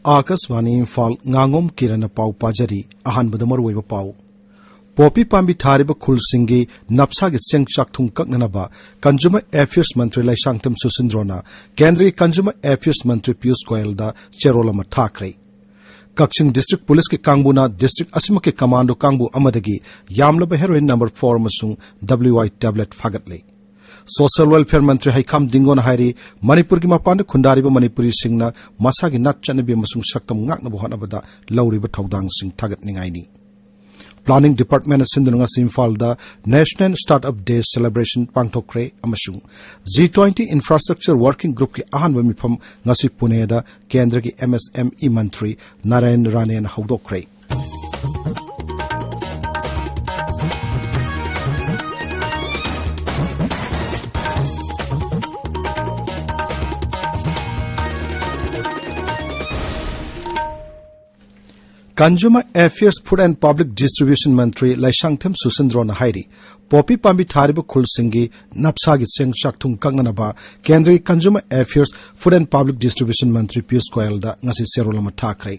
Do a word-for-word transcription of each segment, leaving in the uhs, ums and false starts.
ꯑꯥꯀꯥꯁꯕꯥꯅꯤ ꯏꯝꯐꯥꯜ, ꯉꯥꯉꯣꯝ ꯀꯤꯔꯟꯅ ꯄꯥꯎ ꯄꯥꯖꯔꯤ꯫ ꯑꯍꯥꯟꯕꯗ ꯃꯔꯨꯑꯣꯏꯕ ꯄꯥꯎ꯫ ꯄꯣꯄꯤ ꯄꯥꯝꯕꯤ ꯊꯥꯔꯤꯕ ꯈꯨꯜꯁꯤꯡꯒꯤ ꯅꯞꯁꯥꯒꯤ ꯆꯦꯡ ꯆꯥꯛꯊꯨꯡ ꯀꯛꯅꯅꯕ Consumer Affairs ꯃꯟꯇ꯭ꯔꯤ ꯂꯩꯁꯥꯡꯊꯦꯝ ꯁꯨꯁꯤꯟꯗ꯭ꯔꯣꯅ ꯀꯦꯟꯗ꯭ꯔꯒꯤ Consumer Affairs ꯃꯟꯇ꯭ꯔꯤ ꯄꯤꯌꯨꯁ ꯒꯣꯌꯜꯗ ꯆꯦꯔꯣꯜ ꯑꯃ ꯊꯥꯈ꯭ꯔꯦ꯫ ꯀꯛꯆꯤꯡ ꯗꯤꯁꯇ꯭ꯔꯤꯛ ꯄꯨꯂꯤꯁꯀꯤ ꯀꯥꯡꯕꯨꯅ ꯗꯤꯁꯇ꯭ꯔꯤꯛ ꯑꯁꯤꯃꯛꯀꯤ ꯀꯃꯥꯟꯗꯣ ꯀꯥꯡꯕꯨ ꯑꯃꯗꯒꯤ ꯌꯥꯝꯂꯕ heroin number four ꯑꯃꯁꯨꯡ W I tablet ꯐꯥꯒꯠꯂꯦ꯫ Social Welfare ꯃꯟꯇ꯭ꯔꯤ ꯍꯩꯈꯥꯝ ꯗꯤꯡꯒꯣꯅ ꯍꯥꯏꯔꯤ, ꯃꯅꯤꯄꯨꯔꯒꯤ ꯃꯄꯥꯟꯗ ꯈꯨꯟꯗꯥꯔꯤꯕ ꯃꯅꯤꯄꯨꯔꯤꯁꯤꯡꯅ ꯃꯁꯥꯒꯤ ꯅꯥꯠ ꯆꯠꯅꯕꯤ ꯑꯃꯁꯨꯡ ꯁꯛꯇꯝ ꯉꯥꯛꯅꯕ ꯍꯣꯠꯅꯕꯗ ꯂꯧꯔꯤꯕ ꯊꯧꯗꯥꯡꯁꯤꯡ ꯊꯥꯒꯠꯅꯤꯡꯉꯥꯏꯅꯤ꯫ Planning Department ꯁꯤꯟꯗꯨꯅ ꯉꯁꯤ ꯏꯝꯐꯥꯜꯗ National Startup Day celebration ꯄꯥꯡꯊꯣꯛꯈ꯭ꯔꯦ ꯑꯃꯁꯨꯡ G twenty Infrastructure Working Groupꯀꯤ ꯑꯍꯥꯟꯕ ꯃꯤꯐꯝ ꯉꯁꯤ ꯄꯨꯅꯦꯗ ꯀꯦꯟꯗ꯭ꯔꯒꯤ M S M E Mantri Narayan ꯔꯥꯅꯦꯅ ꯍꯧꯗꯣꯛꯈ꯭ꯔꯦ꯫ Consumer Affairs, Food and Public Distribution ꯃꯟꯇ꯭ꯔꯤ ꯂꯩꯁꯥꯡꯊꯦꯝ ꯁꯨꯁꯤꯟꯗ꯭ꯔꯣꯅ ꯍꯥꯏꯔꯤ, ꯄꯣꯄꯤ ꯄꯥꯝꯕꯤ ꯊꯥꯔꯤꯕ ꯈꯨꯜꯁꯤꯡꯒꯤ ꯅꯞꯁꯥꯒꯤ ꯆꯦꯡ ꯆꯥꯛꯊꯨꯡ ꯀꯛꯅꯅꯕ ꯀꯦꯟꯗ꯭ꯔꯒꯤ Consumer Affairs, Food and Public Distribution ꯃꯟꯇ꯭ꯔꯤ ꯄꯤꯌꯨꯁ ꯒꯣꯌꯜꯗ ꯉꯁꯤ ꯆꯦꯔꯣꯜ ꯑꯃ ꯊꯥꯈ꯭ꯔꯦ꯫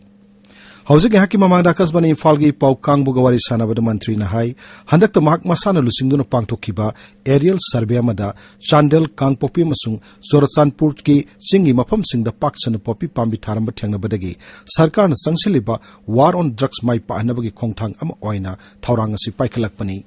ꯍꯧꯖꯤꯛ ꯑꯩꯍꯥꯛꯀꯤ ꯃꯃꯥꯡꯗ ꯑꯥꯀꯥꯁꯕꯥꯅꯤ ꯏꯝꯐꯥꯜꯒꯤ ꯄꯥꯎ ꯀꯥꯡꯕꯨꯒ ꯋꯥꯔꯤ ꯁꯥꯟꯅꯕꯗ ꯃꯟꯇ꯭ꯔꯤꯅ ꯍꯥꯏ, ꯍꯟꯗꯛꯇ ꯃꯍꯥꯛ ꯃꯁꯥꯅ ꯂꯨꯆꯤꯡꯗꯨꯅ ꯄꯥꯡꯊꯣꯛꯈꯤꯕ aerial survey ꯑꯃꯗ ꯆꯥꯟꯗꯦꯜ, ꯀꯥꯡꯄꯣꯛꯄꯤ ꯑꯃꯁꯨꯡ ꯆꯨꯔꯆꯥꯟꯄꯨꯔꯒꯤ ꯆꯤꯡꯒꯤ ꯃꯐꯝꯁꯤꯡꯗ ꯄꯥꯛ ꯁꯟꯅ ꯄꯣꯄꯤ ꯄꯥꯝꯕꯤ ꯊꯥꯔꯝꯕ ꯊꯦꯡꯅꯕꯗꯒꯤ ꯁꯔꯀꯥꯔꯅ ꯆꯪꯁꯤꯜꯂꯤꯕ War on Drugs ꯃꯥꯏ ꯄꯥꯛꯍꯟꯅꯕꯒꯤ ꯈꯣꯡꯊꯥꯡ ꯑꯃ ꯑꯣꯏꯅ ꯊꯧꯔꯥꯡ ꯑꯁꯤ ꯄꯥꯏꯈꯠꯂꯛꯄꯅꯤ꯫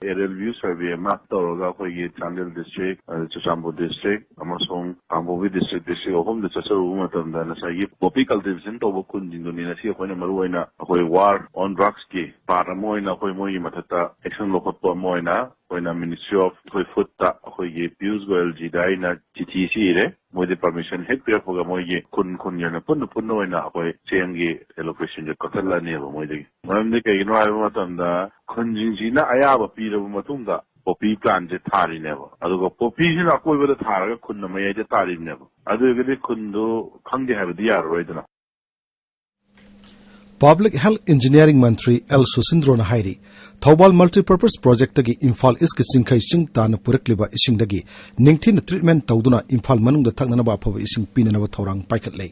Aerial view survey ꯑꯃ ꯇꯧꯔꯒ ꯑꯩꯈꯣꯏꯒꯤ ꯆꯥꯟꯗꯦꯜ district, ꯑꯗ ꯆꯨꯔꯆꯥꯟꯄꯨꯔ district ꯑꯃꯁꯨꯡ ꯀꯥꯡꯄꯣꯛꯄꯤ district, district ꯑꯍꯨꯝꯗ ꯆꯠꯆꯔꯨꯕ ꯃꯇꯝꯗ ꯉꯁꯥꯏꯒꯤ poppy cultivation ꯇꯧꯕ ꯈꯨꯟꯁꯤꯡꯗꯨꯅꯤ ꯉꯁꯤ ꯑꯩꯈꯣꯏꯅ ꯃꯔꯨꯑꯣꯏꯅ ꯑꯩꯈꯣꯏ War on Drugsꯀꯤ part ꯑꯃ ꯑꯣꯏꯅ ꯑꯩꯈꯣꯏ ꯃꯣꯏꯒꯤ ꯃꯊꯛꯇ action ꯂꯧꯈꯠꯄ ꯑꯃ ꯑꯣꯏꯅ ꯑꯩꯈꯣꯏꯅ Ministry of ꯑꯩꯈꯣꯏ Foodꯇ ꯑꯩꯈꯣꯏꯒꯤ ꯄꯤꯌꯨꯁ ꯒꯣꯌꯜꯖꯤꯗ ꯑꯩꯅ ꯆꯤꯊꯤ ꯑꯁꯤ ꯏꯔꯦ꯫ ꯃꯣꯏꯗꯤ permission ꯍꯦꯛ ꯄꯤꯔꯛꯄꯒ ꯃꯣꯏꯒꯤ ꯈꯨꯟ ꯈꯨꯟꯒꯤ ꯑꯣꯏꯅ ꯄꯨꯟꯅ ꯄꯨꯟꯅ ꯑꯣꯏꯅ ꯑꯩꯈꯣꯏ ꯆꯦꯡꯒꯤ allocationꯁꯦ ꯀꯛꯊꯠꯂꯅꯦꯕ ꯃꯣꯏꯗꯒꯤ꯫ ꯃꯔꯝꯗꯤ ꯀꯩꯒꯤꯅꯣ ꯍꯥꯏꯕ ꯃꯇꯝꯗ ꯈꯨꯟꯁꯤꯡꯁꯤꯅ ꯑꯌꯥꯕ ꯄꯤꯔꯕ ꯃꯇꯨꯡꯗ poppy plantꯁꯦ ꯊꯥꯔꯤꯅꯦꯕ꯫ ꯑꯗꯨꯒ poppyꯁꯤꯅ ꯑꯀꯣꯏꯕꯗ ꯊꯥꯔꯒ ꯈꯨꯟꯅ ꯃꯌꯥꯏꯗ ꯇꯥꯔꯤꯕꯅꯦꯕ꯫ ꯑꯗꯨ ꯑꯣꯏꯔꯒꯗꯤ ꯈꯨꯟꯗꯨ ꯈꯪꯗꯦ ꯍꯥꯏꯕꯗꯤ ꯌꯥꯔꯔꯣꯏꯗꯅ꯫ Public Health Engineering ꯃꯟꯇ꯭ꯔꯤ ꯑꯦꯜ ꯁꯨꯁꯤꯟꯗ꯭ꯔꯣꯅ ꯍꯥꯏꯔꯤ, ꯊꯧꯕꯥꯜ Multipurpose Projectꯇꯒꯤ ꯏꯝꯐꯥꯜ Eastꯀꯤ ꯆꯤꯡꯈꯩ ꯆꯤꯡ ꯇꯥꯟꯅ ꯄꯨꯔꯛꯂꯤꯕ ꯏꯁꯤꯡꯗꯒꯤ ꯅꯤꯡꯊꯤꯅ treatment ꯇꯧꯗꯨꯅ ꯏꯝꯐꯥꯜ ꯃꯅꯨꯡꯗ ꯊꯛꯅꯅꯕ ꯑꯐꯕ ꯏꯁꯤꯡ ꯄꯤꯅꯅꯕ ꯊꯧꯔꯥꯡ ꯄꯥꯏꯈꯠꯂꯦ꯫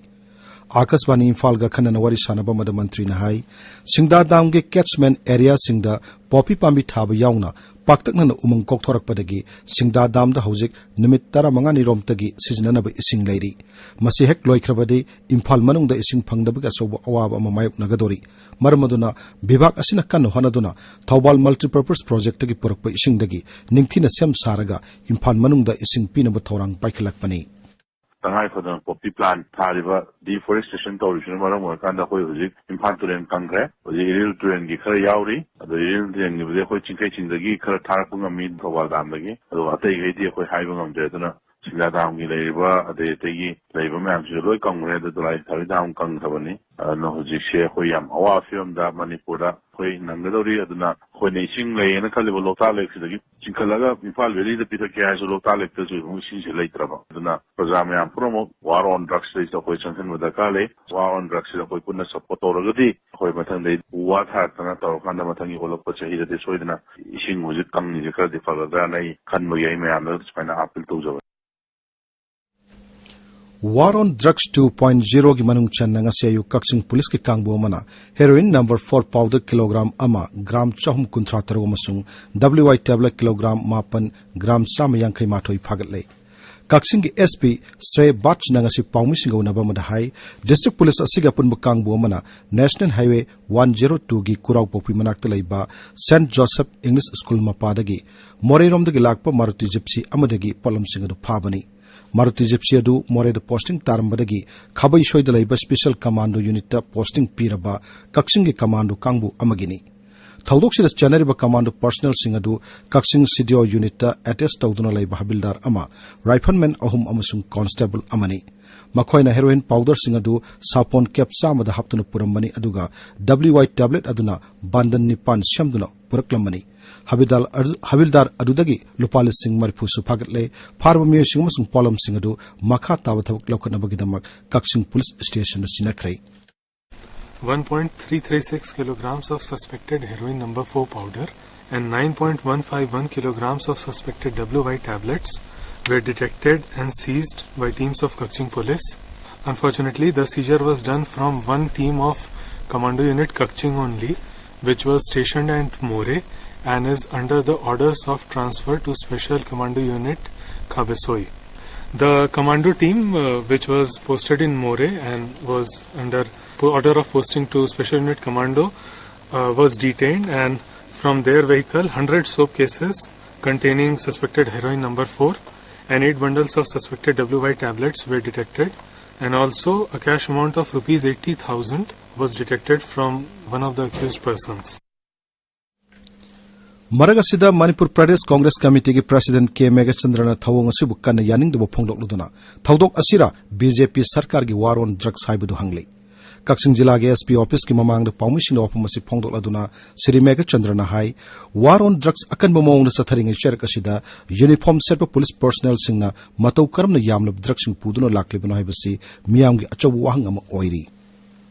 ꯑꯥꯀꯥꯁꯕꯥꯅꯤ ꯏꯝꯐꯥꯜꯒ ꯈꯟꯅꯅ ꯋꯥꯔꯤ ꯁꯥꯟꯅꯕ ꯑꯃꯗ ꯃꯟꯇ꯭ꯔꯤꯅ ꯍꯥꯏ, ꯁꯤꯡꯗꯥ ꯗꯥꯝꯒꯤ catchment areaꯁꯤꯡꯗ ꯄꯣꯄꯤ ꯄꯥꯝꯕꯤ ꯊꯥꯕ ꯌꯥꯎꯅ ꯄꯥꯛꯇꯛꯅꯅ ꯎꯃꯪ ꯀꯣꯛꯊꯣꯔꯛꯄꯗꯒꯤ ꯁꯤꯡꯗꯥ ꯗꯥꯝꯗ ꯍꯧꯖꯤꯛ ꯅꯨꯃꯤꯠ ꯇꯔꯥꯃꯉꯥꯅꯤꯔꯣꯝꯇꯒꯤ ꯁꯤꯖꯤꯟꯅꯅꯕ ꯏꯁꯤꯡ ꯂꯩꯔꯤ꯫ ꯃꯁꯤ ꯍꯦꯛ ꯂꯣꯏꯈ꯭ꯔꯕꯗꯤ ꯏꯝꯐꯥꯜ ꯃꯅꯨꯡꯗ ꯏꯁꯤꯡ ꯐꯪꯗꯕꯒꯤ ꯑꯆꯧꯕ ꯑꯋꯥꯕ ꯑꯃ ꯃꯥꯌꯣꯛꯅꯒꯗꯧꯔꯤ꯫ ꯃꯔꯝ ꯑꯗꯨꯅ ꯚꯤꯚꯥꯒ ꯑꯁꯤꯅ ꯀꯟꯅ ꯍꯣꯠꯅꯗꯨꯅ ꯊꯧꯕꯥꯜ multipurpose projectꯇꯒꯤ ꯄꯨꯔꯛꯄ ꯏꯁꯤꯡꯗꯒꯤ ꯅꯤꯡꯊꯤꯅ ꯁꯦꯝ ꯁꯥꯔꯒ ꯏꯝꯐꯥꯜ ꯃꯅꯨꯡꯗ ꯏꯁꯤꯡ ꯄꯤꯅꯕ ꯊꯧꯔꯥꯡ ꯄꯥꯏꯈꯠꯂꯛꯄꯅꯤ꯫ ꯇꯉꯥꯏ ꯐꯗꯅ ꯄꯣꯄꯤ plant ꯊꯥꯔꯤꯕ deforestation ꯇꯧꯔꯤꯁꯤꯅ ꯃꯔꯝ ꯑꯣꯏꯔꯀꯥꯟꯗ ꯑꯩꯈꯣꯏ ꯍꯧꯖꯤꯛ ꯏꯝꯐꯥꯜ ꯇꯨꯔꯦꯜ ꯀꯪꯈ꯭ꯔꯦ꯫ ꯍꯧꯖꯤꯛ ꯏꯔꯤꯜ ꯇꯨꯔꯦꯜꯒꯤ ꯈꯔ ꯌꯥꯎꯔꯤ꯫ ꯑꯗꯣ ꯏꯔꯤꯜ ꯇꯨꯔꯦꯜꯒꯤꯕꯨꯗꯤ ꯑꯩꯈꯣꯏ ꯆꯤꯡꯈꯩ ꯆꯤꯡꯗꯒꯤ ꯈꯔ ꯊꯥꯔꯛꯄ ꯉꯝꯃꯤ ꯊꯧꯕꯥꯜ ꯗꯥꯝꯗꯒꯤ꯫ ꯑꯗꯨꯒ ꯑꯇꯩꯈꯩꯗꯤ ꯑꯩꯈꯣꯏ ꯍꯥꯏꯕ ꯉꯝꯗ꯭ꯔꯦ꯫ ꯑꯗꯨꯅ ꯁꯤꯡꯗꯥ ꯗꯥꯝꯒꯤ ꯂꯩꯔꯤꯕ ꯑꯗꯩ ꯑꯇꯩꯒꯤ ꯂꯩꯔꯤꯕ ꯃꯌꯥꯝꯁꯤꯁꯨ ꯂꯣꯏ ꯀꯪꯈ꯭ꯔꯦ꯫ ꯑꯗꯨ ꯗꯣꯂꯥꯏ ꯊꯥꯕꯤ ꯗꯥꯝ ꯀꯪꯈ꯭ꯔꯕꯅꯤ꯫ ꯑꯗꯨꯅ ꯍꯧꯖꯤꯛꯁꯦ ꯑꯩꯈꯣꯏ ꯌꯥꯝ ꯑꯋꯥꯕ ꯐꯤꯕꯝꯗ ꯃꯅꯤꯄꯨꯔꯗ ꯑꯩꯈꯣꯏ ꯅꯪꯒꯗꯧꯔꯤ꯫ ꯑꯗꯨꯅ ꯑꯩꯈꯣꯏꯅ ꯏꯁꯤꯡ ꯂꯩꯌꯦꯅ ꯈꯜꯂꯤꯕ ꯂꯣꯛꯇꯥꯛ ꯂꯦꯛꯁꯤꯗꯒꯤ ꯆꯤꯡꯈꯠꯂꯒ ꯏꯝꯐꯥꯜ ꯚꯦꯂꯤꯗ ꯄꯤꯊꯛꯀꯦ ꯍꯥꯏꯔꯁꯨ ꯂꯣꯛꯇꯥꯛ ꯂꯦꯛꯇꯁꯨ ꯑꯃꯨꯛ ꯏꯁꯤꯡꯁꯦ ꯂꯩꯇ꯭ꯔꯕ꯫ ꯑꯗꯨꯅ ꯄ꯭ꯔꯖꯥ ꯃꯌꯥꯝ ꯄꯨꯝꯅꯃꯛ war on drugsꯇ ꯑꯩꯈꯣꯏ ꯆꯪꯁꯤꯟꯕ ꯗꯔꯀꯥꯔ ꯂꯩ꯫ War on drugsꯁꯤꯗ ꯑꯩꯈꯣꯏ ꯄꯨꯟꯅ support ꯇꯧꯔꯒꯗꯤ ꯑꯩꯈꯣꯏ ꯃꯊꯪꯗꯩ ꯎ ꯋꯥ ꯊꯥꯔꯛꯇꯅ ꯇꯧꯔꯀꯥꯟꯗ ꯃꯊꯪꯒꯤ ꯑꯣꯜꯂꯛꯄ ꯆꯍꯤꯗꯗꯤ ꯁꯣꯏꯗꯅ ꯏꯁꯤꯡ ꯍꯧꯖꯤꯛ ꯀꯪꯉꯤꯁꯦ ꯈꯔꯗꯤ ꯐꯒꯗ꯭ꯔꯥꯅ ꯑꯩ ꯈꯟꯕꯒꯤ ꯑꯩ ꯃꯌꯥꯝꯗ ꯁꯨꯃꯥꯏꯅ appeal ꯇꯧꯖꯕꯅꯤ꯫ War on drugs two point zeroꯒꯤ ꯃꯅꯨꯡ ꯆꯟꯅ ꯉꯁꯤ ꯑꯌꯨꯛ ꯀꯛꯆꯤꯡ ꯄꯨꯂꯤꯁꯀꯤ ꯀꯥꯡꯕꯨ ꯑꯃꯅ heroin number four powder kilogram ꯑꯃ, gram ꯆꯍꯨꯝ ꯀꯨꯟꯊ꯭ꯔꯥ ꯇꯔꯨꯛ ꯑꯃꯁꯨꯡ W I tablet kilogram ꯃꯥꯄꯟ, gram ꯆꯥꯝꯃ ꯌꯥꯡꯈꯩ ꯃꯥꯊꯣꯏ ꯐꯥꯒꯠꯂꯦ꯫ ꯀꯛꯆꯤꯡꯒꯤ S P ꯁ꯭ꯔꯦ ꯕꯥꯠꯁꯅ ꯉꯁꯤ ꯄꯥꯎꯃꯤꯁꯤꯡꯒ ꯎꯅꯕ ꯑꯃꯗ ꯍꯥꯏ, district police ꯑꯁꯤꯒꯤ ꯑꯄꯨꯟꯕ ꯀꯥꯡꯕꯨ ꯑꯃꯅ National Highway one zero twoꯒꯤ ꯀꯨꯔꯥꯎꯄꯣꯛꯄꯤ ꯃꯅꯥꯛꯇ ꯂꯩꯕ Saint Joseph English School ꯃꯄꯥꯗꯒꯤ ꯃꯣꯔꯦꯔꯣꯝꯗꯒꯤ ꯂꯥꯛꯄ Maruti Gypsy ꯑꯃꯗꯒꯤ ꯄꯣꯠꯂꯝꯁꯤꯡ ꯑꯗꯨ ꯐꯥꯕꯅꯤ꯫ Maruti Gypsy ꯑꯗꯨ ꯃꯣꯔꯦꯗ posting ꯇꯥꯔꯝꯕꯗꯒꯤ ꯈꯥꯕꯩꯁꯣꯏꯗ ꯂꯩꯕ Special Commando Unitꯇ posting ꯄꯤꯔꯕ ꯀꯛꯆꯤꯡꯒꯤ commando ꯀꯥꯡꯕꯨ ꯑꯃꯒꯤꯅꯤ꯫ ꯊꯧꯗꯣꯛꯁꯤꯗ ꯆꯦꯟꯅꯔꯤꯕ commando personnelꯁꯤꯡ ꯑꯗꯨ ꯀꯛꯆꯤꯡ C D O Unitꯇ attach ꯇꯧꯗꯨꯅ ꯂꯩꯕ ꯍꯕꯤꯜꯗꯥꯔ ꯑꯃ, rifleman ꯑꯍꯨꯝ ꯑꯃꯁꯨꯡ constable ꯑꯃꯅꯤ꯫ ꯃꯈꯣꯏꯅ heroin powderꯁꯤꯡ ꯑꯗꯨ ꯁꯥꯄꯣꯟ cap ꯆꯥꯝꯃꯗ ꯍꯥꯞꯇꯨꯅ ꯄꯨꯔꯝꯕꯅꯤ, ꯑꯗꯨꯒ W I tablet ꯑꯗꯨꯅ bundle ꯅꯤꯄꯥꯟ ꯁꯦꯝꯗꯨꯅ ꯄꯨꯔꯛꯂꯝꯕꯅꯤ꯫ ꯍꯕꯤꯜꯗꯥꯔ ꯑꯗꯨ, ꯍꯕꯤꯜꯗꯥꯔ ꯑꯗꯨꯗꯒꯤ ꯂꯨꯄꯥ ꯂꯤꯁꯤꯡ ꯃꯔꯤꯐꯨꯁꯨ ꯐꯥꯒꯠꯂꯦ꯫ ꯐꯥꯔꯕ ꯃꯤꯑꯣꯏꯁꯤꯡ ꯑꯃꯁꯨꯡ ꯄꯣꯠꯂꯝꯁꯤꯡ ꯑꯗꯨ ꯃꯈꯥ ꯇꯥꯕ ꯊꯕꯛ ꯂꯧꯈꯠꯅꯕꯒꯤꯗꯃꯛ ꯀꯛꯆꯤꯡ police ꯁ꯭ꯇꯦꯁꯟꯗ ꯁꯤꯟꯅꯈ꯭ꯔꯦ꯫ One point three three six kilograms of suspected heroin number four powder and nine point one five one kilograms of suspected W I tablets were detected and seized by teams of Kakching Police. Unfortunately, the seizure was done from one team of Commando Unit Kakching only, which was stationed at Moreh and is under the orders of transfer to Special Commando Unit Khabesoi. The commando team, uh, which was posted in Moreh and was under po- order of posting to Special Unit Commando, uh, was detained, and from their vehicle, one hundred soap cases containing suspected heroin number four and eight bundles of suspected W Y tablets were detected, and also a cash amount of rupees eighty thousand was detected from one of the accused persons. ꯃꯔꯛ ꯑꯁꯤꯗ Manipur Pradesh Congress ꯀꯃꯤꯇꯤꯒꯤ president ꯀꯦ ꯃꯦꯘꯆꯟꯗ꯭ꯔꯅ ꯊꯧꯑꯣꯡ ꯑꯁꯤꯕꯨ ꯀꯟꯅ ꯌꯥꯅꯤꯡꯗꯕ ꯐꯣꯡꯗꯣꯛꯂꯗꯨꯅ ꯊꯧꯗꯣꯛ ꯑꯁꯤꯔ B J ꯄꯤ ꯁꯔꯀꯥꯔꯒꯤ war ꯑꯣꯟ drugs ꯍꯥꯏꯕꯗꯨ ꯍꯪꯂꯤ꯫ ꯀꯛꯆꯤꯡ ꯖꯤꯂꯥꯒꯤ ꯑꯦꯁ ꯄꯤ ꯑꯣꯐꯤꯁꯀꯤ ꯃꯃꯥꯡꯗ ꯄꯥꯎꯃꯤꯁꯤꯡꯅ ꯋꯥꯐꯝ ꯑꯁꯤ ꯐꯣꯡꯗꯣꯛꯂꯗꯨꯅ ꯁ꯭ꯔꯤ ꯃꯦꯘꯆꯟꯗ꯭ꯔꯅ ꯍꯥꯏ, ꯋꯥꯔ ꯑꯣꯟ ꯗ꯭ꯔꯒꯁ ꯑꯀꯟꯕ ꯃꯑꯣꯡꯗ ꯆꯠꯊꯔꯤꯉꯩ ꯆꯔꯛ ꯑꯁꯤꯗ ꯌꯨꯅꯤꯐꯣꯔꯝ ꯁꯦꯠꯄ ꯄꯨꯂꯤꯁ ꯄꯔꯁꯅꯦꯜꯁꯤꯡꯅ ꯃꯇꯧ ꯀꯔꯝꯅ ꯌꯥꯝꯂꯕ ꯗ꯭ꯔꯒꯁꯤꯡ ꯄꯨꯗꯨꯅ ꯂꯥꯛꯂꯤꯕꯅꯣ ꯍꯥꯏꯕꯁꯤ ꯃꯤꯌꯥꯝꯒꯤ ꯑꯆꯧꯕ ꯋꯥꯍꯪ ꯑꯃ ꯑꯣꯏꯔꯤ꯫